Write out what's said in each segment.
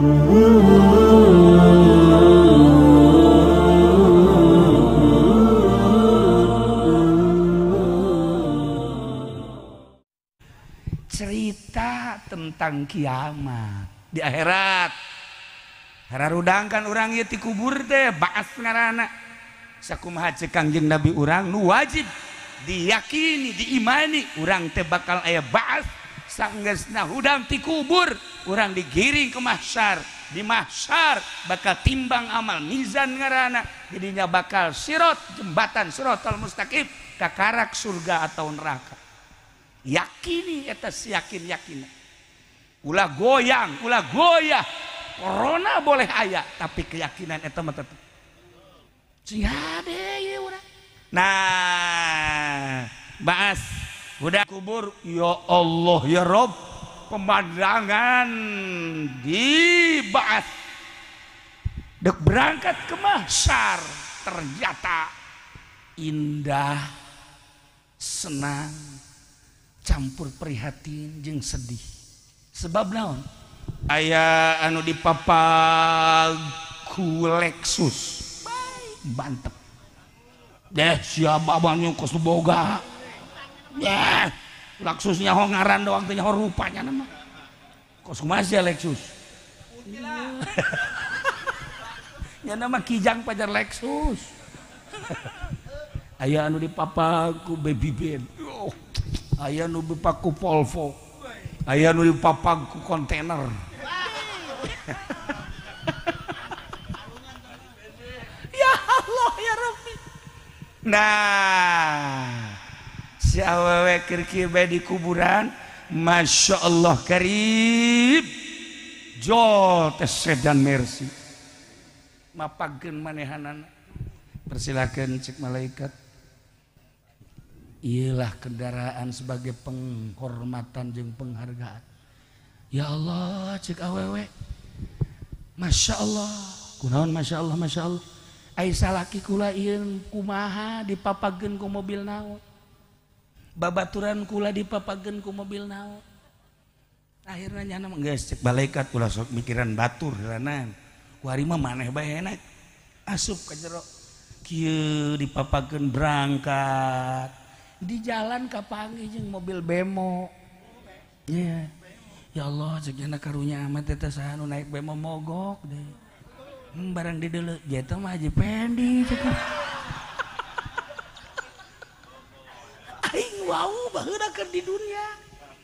Cerita tentang kiamat di akhirat. Hararudang kan urang ieu ti kubur teh baas ngaranna. Sakumaha ceuk Kangjeng Nabi urang nu wajib diyakini, diimani urang teh bakal aya baas sanggeusna hudang ti kubur, urang digiring ke mahsyar, di mahsyar bakal timbang amal mizan ngaranna, jadinya bakal sirot jembatan siratal mustaqim kakarak surga atau neraka. Yakini eta yakin-yakin. Ulah goyang, ulah goyah. Corona boleh aya, tapi keyakinan eta mah tetep. Cihade ieu urang. Nah, baas udah kubur, ya Allah ya Rob, pemandangan di baas. Dek berangkat ke mahsyar, ternyata indah, senang, campur prihatin jeung sedih. Sebab naon? Aya anu dipapag ku Lexus. Bantep. Deh siapa abangnya kos boga. Deh Lexusnya ho ngaran doang teh ho rupanya nama. Kos kumaha sia Lexus? Nya nama Kijang pajar Lexus. Aya anu dipapag ku Baby Ben. Oh. Aya nu dipaku Volvo, aya nu dipapag ku kontainer. Ya Allah ya Rabbi. Nah, si awewe keur kieu bae di kuburan, Masya Allah karib. Jol teh sedan Mercy. Mapagkeun manehanana. Persilakeun cek malaikat. Iyalah kendaraan sebagai penghormatan jeung penghargaan. Ya Allah cek awewe. Masya Allah. Kunaon Masya Allah, Masya Allah. Ai salaki kula ieu kumaha dipapageun ku mobil naon. Babaturan kula dipapageun ku mobil naon. Akhirna nyana mah geus cek malaikat ulah sok mikiran batur heulanan. Ku ari mah maneh bae enak. Asup ka jero. Kieu dipapageun berangkat. Di jalan kapanggih jeung mobil bemo. Iya. Ya Allah cek nyana karunya amat eta saha nu naik bemo mogok deh. Barang dideuleu eta mah Haji Pendi cek. Aing wau baheula keur di dunia.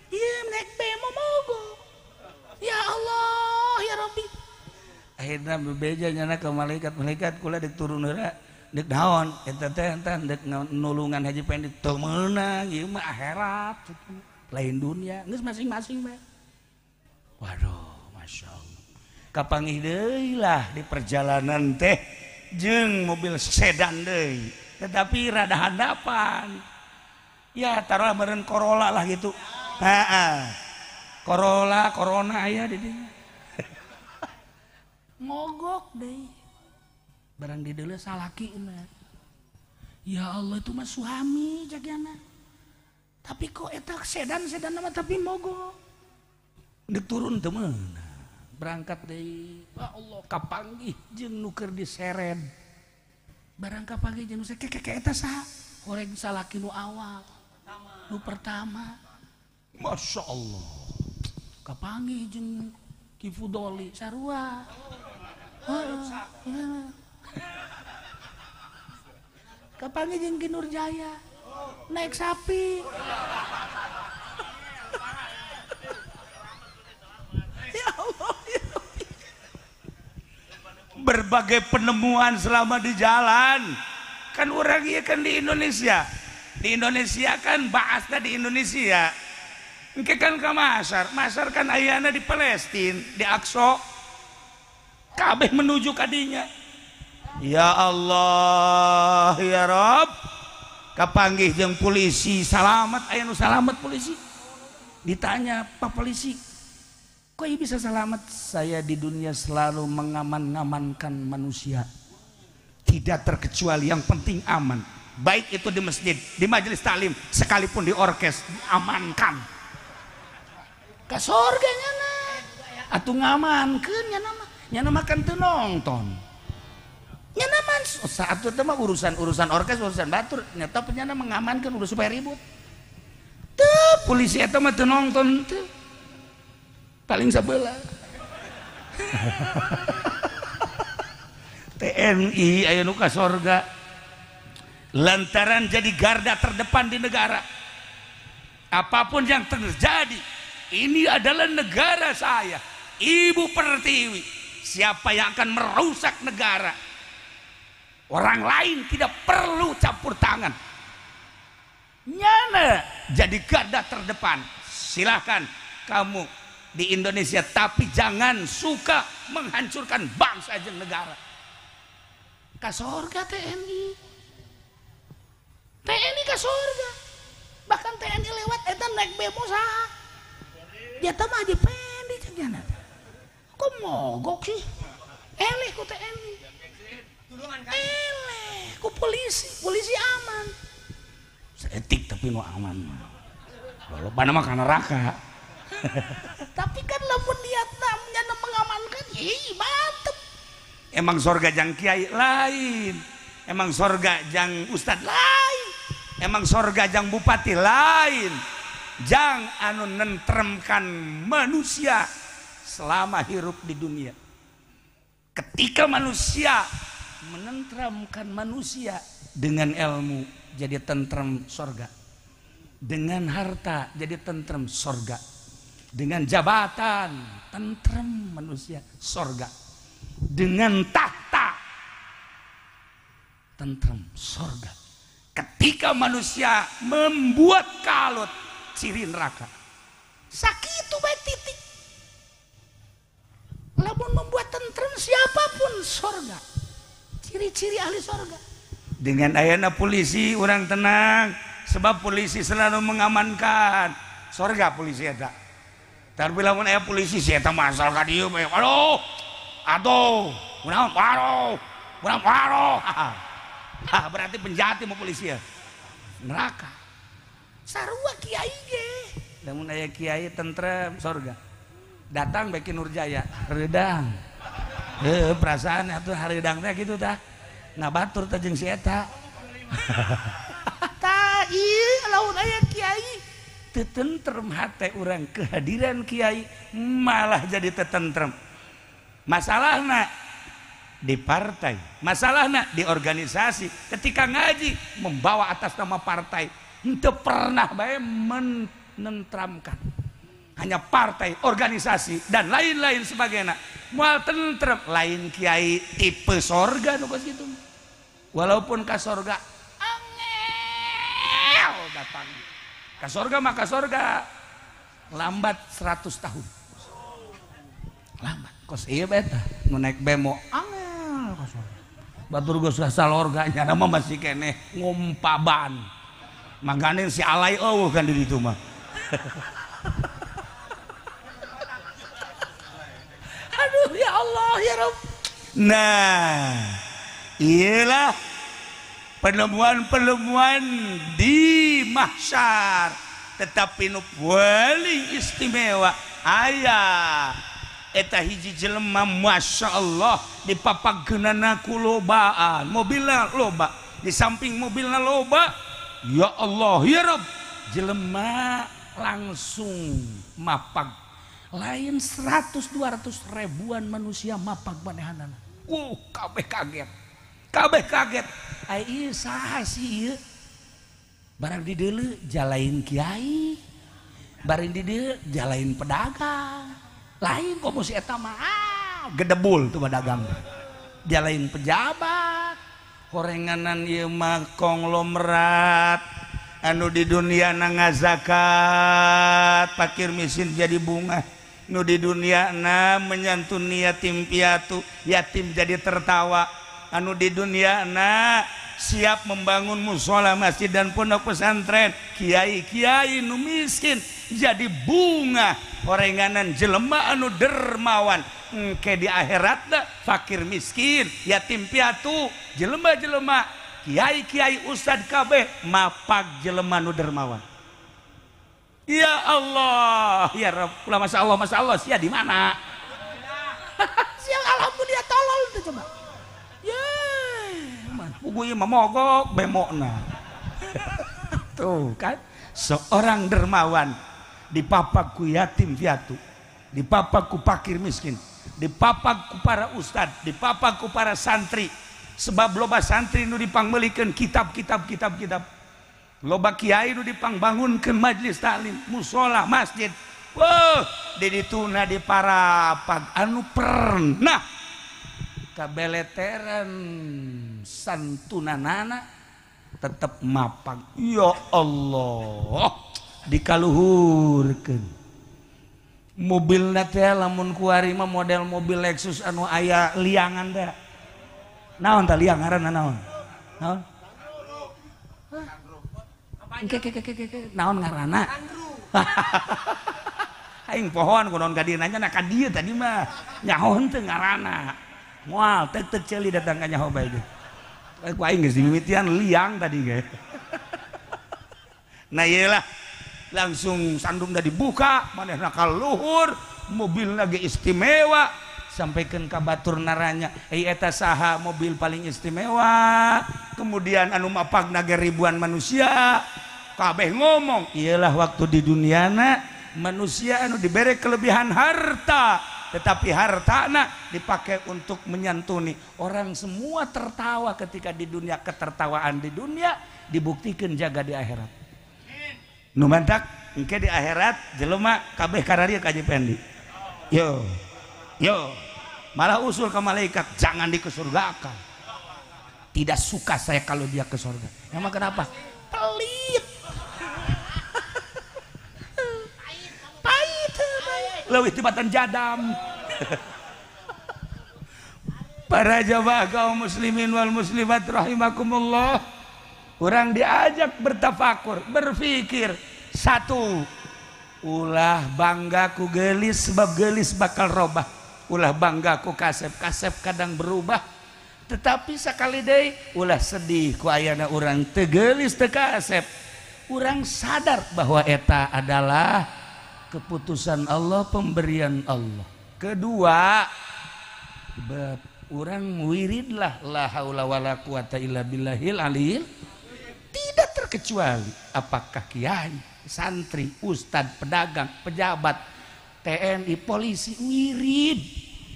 Ieu naik bemo mogok. Ya Allah ya Rabbi. Akhirna bebeja nyana ka malaikat, malaikat kula deuk turun heula. Dek naon eta teh entah dek nulungan Haji Pendi teu meunang ieu mah akhirat lain dunia geus masing-masing bae. Waduh masyaallah. Kapanggih deui lah di perjalanan teh jeung mobil sedan deui tetapi rada handapan. Ya taruhlah meureun Corolla lah gitu. Heeh. Corolla, Corona aya di dinya. Mogok deui. Barang dideuleu salakina. Ya Allah itu mah suami jagiana. Tapi kok eta sedan-sedan mah tapi mogok. Deuk turun teu meunang. Berangkat deui. Ya Allah kapanggih jeung nu keur diseret. Barang kapanggih jeung nu keke eta saha? Horeg salaki nu awal. Nu pertama. Masya Allah. Kapanggih jeung Ki Fudoli sarua. Heeh. Kapanggih jeung Ki Nurjaya naik sapi. Ya Allah ya Rabbi. Berbagai penemuan selama di jalan. Kan urang ieu kan di Indonesia. Di Indonesia kan baasna di Indonesia. Engke kan ka Masar, Masar kan ayana di Palestina, di Aqsa. Kabeh menuju kadinya. Ya Allah ya Rob. Kapanggih jeung polisi salamet, aya nu salamet polisi. Ditanya, "Pak polisi, kok ieu bisa salamet?" Saya di dunia selalu mengaman-ngamankan manusia. Tidak terkecuali, yang penting aman. Baik itu di masjid, di majelis taklim, sekalipun di orkes, diamankan. Ke surga nyana. Atuh ngamankeun nya nama kan teu nonton. Nya nama saat itu mah urusan-urusan orkes, urusan batur, nyata nya mengamankeun udah supaya ribut. Teu polisi eta mah teu nonton teu. Paling sabelah. TNI aya nu ka sorga lantaran jadi garda terdepan di negara. Apapun yang terjadi, ini adalah negara saya, Ibu Pertiwi. Siapa yang akan merusak negara, orang lain tidak perlu campur tangan. Nyana jadi garda terdepan. Silahkan kamu di Indonesia, tapi jangan suka menghancurkan bangsa dan negara. Ka sorga TNI, TNI ka sorga. Bahkan TNI lewat eta naik bemo saha. Dia teh mah aja pendi cek jana. Kok mogok sih? Eleh ku TNI. Eleh ku polisi, polisi aman. Seetik tapi nu aman. Lolobana mah ka neraka. Tapi kan lamun niatna nyana mengamankan, ih mantep. Emang sorga jang kiai lain, emang sorga jang ustad lain, emang sorga jang bupati lain, jang anu nentremkan manusia selama hirup di dunia. Ketika manusia menentramkan manusia dengan ilmu jadi tentrem sorga, dengan harta jadi tentrem sorga, dengan jabatan tentrem manusia sorga, dengan tahta tentrem sorga. Ketika manusia membuat kalut, ciri neraka. Sakitu bae titik. Lamun membuat tentrem siapapun sorga. Ciri-ciri ahli sorga. Dengan ayana polisi orang tenang, sebab polisi selalu mengamankan. Sorga polisi eta. Tapi lamun aya polisi si eta masal ka dieu bae. Aduh. Aduh, kunaon paro, kunaon paro. Ah, berarti penjahat mau polisi ya. Neraka. Sarua kiai ge. Lamun aya kiai tentrem sorga. Datang bae Ki Nurjaya, hareudang. Heuh, perasaan atuh hareudang teh kitu tah. Ngabatur teh jeung si eta. Tah ieu lamun aya kiai teu tentrem hate urang, kehadiran kiai malah jadi teu tentrem. Masalahna di partai, masalahna di organisasi. Ketika ngaji membawa atas nama partai, henteu pernah bae menentramkan. Hanya partai, organisasi dan lain-lain sebagainya. Moal tentrem, lain kiai tipe sorga nu kos kitu. Walaupun ka sorga angel datang. Ka sorga mah ka sorga lambat 100 tahun. Lambat. Kos iya beta nu naik bemo angel ka sorga. Batur geus salorga nya mah masih keneh ngumpaban. Mangganing si alai eueuh kan di ditu mah. Aduh ya Allah ya Rabb. Nah, iyalah penemuan-penemuan di mahsyar. Tetapi nu paling istimewa aya eta hiji jelema masya Allah dipapageunana ku lobaan, mobilna loba, di samping mobilna loba, ya Allah ya Rabb, jelema langsung mapag. Lain 100-200 ribuan manusia mapag manehanana. Kabeh kaget. Kabeh kaget. Ai ieu saha sih ieu? Barang di deuleu jalain kiai. Barang di deuleu jalain pedagang. Lain komo si eta mah gedebul tuh pedagang. Jalain pejabat. Horenganan ieu mah konglomerat anu di dunia na ngazakat, pakir miskin jadi bunga. Nu di dunia na menyantuni yatim piatu, yatim jadi tertawa. Anu di dunia na siap membangun musola, masjid dan pondok pesantren, kiai-kiai nu miskin jadi bunga. Horenganan jelema anu dermawan, engke di akhiratna fakir miskin, yatim piatu, jelema-jelema, kiai-kiai ustad kabeh mapag jelema nu dermawan. Ya Allah, ya Rabb, masya Allah, sia di mana? coba? Ye, man, puguh ieu mah mogok bemokna. Tuh kan, seorang dermawan dipapak ku yatim piatu, dipapak ku fakir miskin, dipapak ku para ustad, dipapak ku para santri. Sebab loba santri nu dipangmeulikeun kitab-kitab kitab-kitab. Loba kiai nu dipangbangunkeun majelis taklim, musola, masjid. Wah, di dituna di parapag anu pernah kabeleteran santunanana tetep mapag. Ya Allah, dikaluhurkeun. Mobilna teh lamun kuari mah model mobil Lexus anu aya liangan teh. Naon tah liang ngaranna naon? Naon? Engke ke ke ke naon ngaranna? Aing pohon kunaon ka dieu nanya na ka dieu tadi mah nyaho henteu ngaranna. Moal tek tek ceuli datang ka nyaho bae ge. Ku aing geus dimimitian liang tadi ge. Nah ieu lah langsung sandungna dibuka, manehna ka luhur, mobilna ge istimewa, sampaikeun ka batur naranya, eta saha mobil paling istimewa, kemudian anu mapagna ge ribuan manusia, kabeh ngomong, iyalah waktu di duniana manusia anu diberi kelebihan harta, tetapi hartana dipakai untuk menyantuni orang. Semua tertawa ketika di dunia, ketertawaan di dunia dibuktikan jaga di akhirat. Nu mantak engke di akhirat jelema kabeh kararieu ka Haji Pendi. Yo yo, malah usul ke malaikat, jangan dikesurgakan, tidak suka saya kalau dia ke surga. Emang kenapa? Pelit. Pahit, leuwih tibatan jadam. Para jamaah kaum muslimin wal muslimat rahimakumullah, orang diajak bertafakur, berpikir. Satu, ulah bangga ku gelis sebab gelis bakal robah. Ulah bangga ku kasep, kasep kadang berubah. Tetapi sekali deui ulah sedih ku ayana urang teu geulis teu kasep. Urang sadar bahwa eta adalah keputusan Allah, pemberian Allah. Kedua, urang wiridlah la haula wala quwata illa billahil aliyil. Tidak terkecuali apakah kiai, santri, ustad, pedagang, pejabat, TNI, polisi, wirid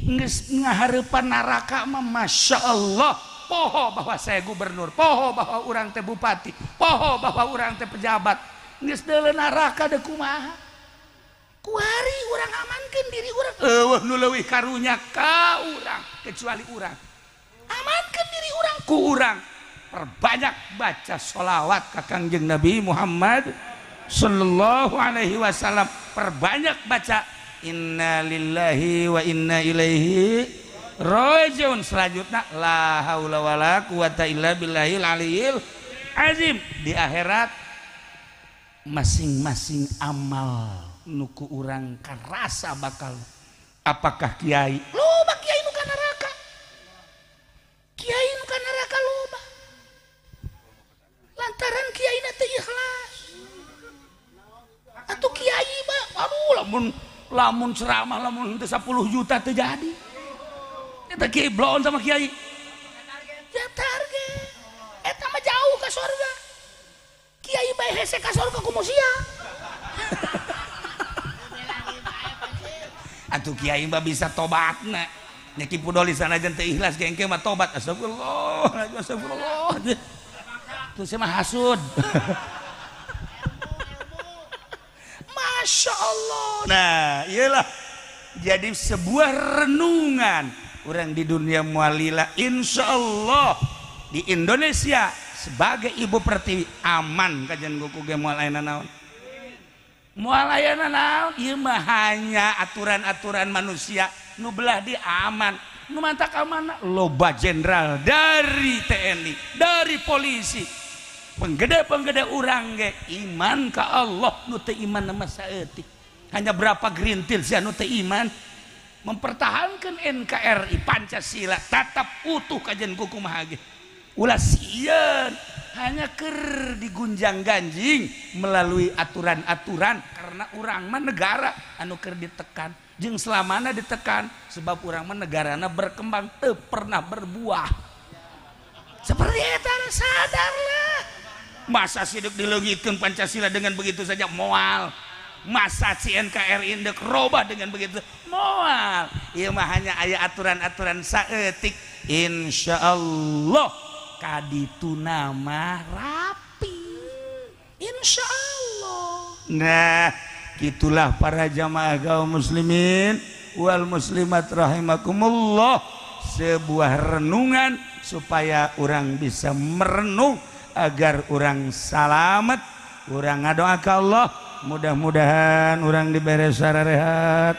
geus ngahareupan neraka mah masya Allah. Poho bahwa saya gubernur, poho bahwa urang teh bupati, poho bahwa urang teh pejabat, geus deuleu neraka deui kumaha. Kuari urang amankeun diri urang, eueuh nu leuwih karunya ka urang kecuali urang. Amankeun diri urang ku urang. Perbanyak baca sholawat ka Kangjeng Nabi Muhammad sallallahu alaihi wasallam, perbanyak baca inna lillahi wa inna ilaihi rajiun. Selanjutnya la haula wala quwata illa billahil aliyil azim. Di akhirat masing-masing amal nuku urang karasa bakal. Apakah kiai loba, kiai nu ka neraka, kiai nu ka neraka loba lantaran kiai na teu ikhlas. Atuh kiai mah aduh lamun lamun ceramah lamun teu 10 juta teu jadi. Eta kiai bloon sama kiai. Ya target. Eta mah jauh ka sorga. Kiai bae hese ka sorga kumaha sia. Atuh kiai mah bisa tobatna. Nya Ki Pudoli sanajan teu ikhlas ge engke mah tobat. Astagfirullah, astagfirullah. Tuh saya mah hasud. Masya Allah. Nah, iyalah. Jadi sebuah renungan orang di dunia mualila, insya Allah di Indonesia sebagai ibu pertiwi aman kajian kuku ge moal aya naon. Moal aya naon, ieu mah hanya aturan-aturan manusia nu belah di aman. Nu mantak aman loba jenderal dari TNI, dari polisi. Penggede-penggede urang ge iman ka Allah, nu teu iman mah saeutik. Hanya berapa gerintil sia nu teu iman mempertahankan NKRI Pancasila tetap utuh kajian kuku mah ge. Ulah sieun hanya ker digunjang-ganjing melalui aturan-aturan karena urang mah negara anu keur ditekan. Jeung selamana ditekan sebab urang mah negarana berkembang teu pernah berbuah. Seperti eta, sadarlah. Masa sidik dileungitkeun Pancasila dengan begitu saja? Moal. Masa si NKRI ndek robah dengan begitu? Moal. Ieu mah hanya aya aturan-aturan saeutik. Insyaallah kadituna mah rapi, insyaallah. Nah, gitulah para jamaah kaum muslimin wal muslimat rahimakumullah, sebuah renungan supaya orang bisa merenung agar orang salamet. Urang ngadoa ka Allah, mudah-mudahan urang dibere sararehat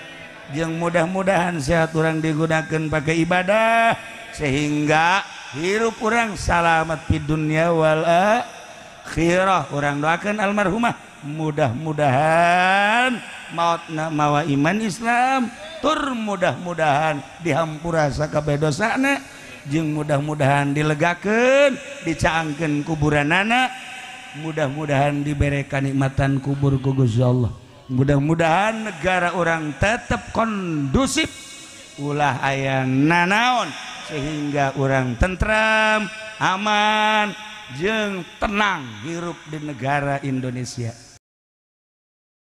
jeung mudah-mudahan sehat urang digunakan pakai ibadah sehingga hirup urang salamet di dunia wal akhirah. Urang doakan almarhumah mudah-mudahan mautna mawa iman Islam, tur mudah-mudahan dihampura sakabeh dosana, jeung mudah-mudahan dilegakeun, dicaangkeun kuburanana, mudah-mudahan diberi kanikmatan kubur ku Gusti Allah. Mudah-mudahan negara urang tetap kondusif, ulah aya nanaon, sehingga urang tentram, aman jeung tenang hirup di negara Indonesia.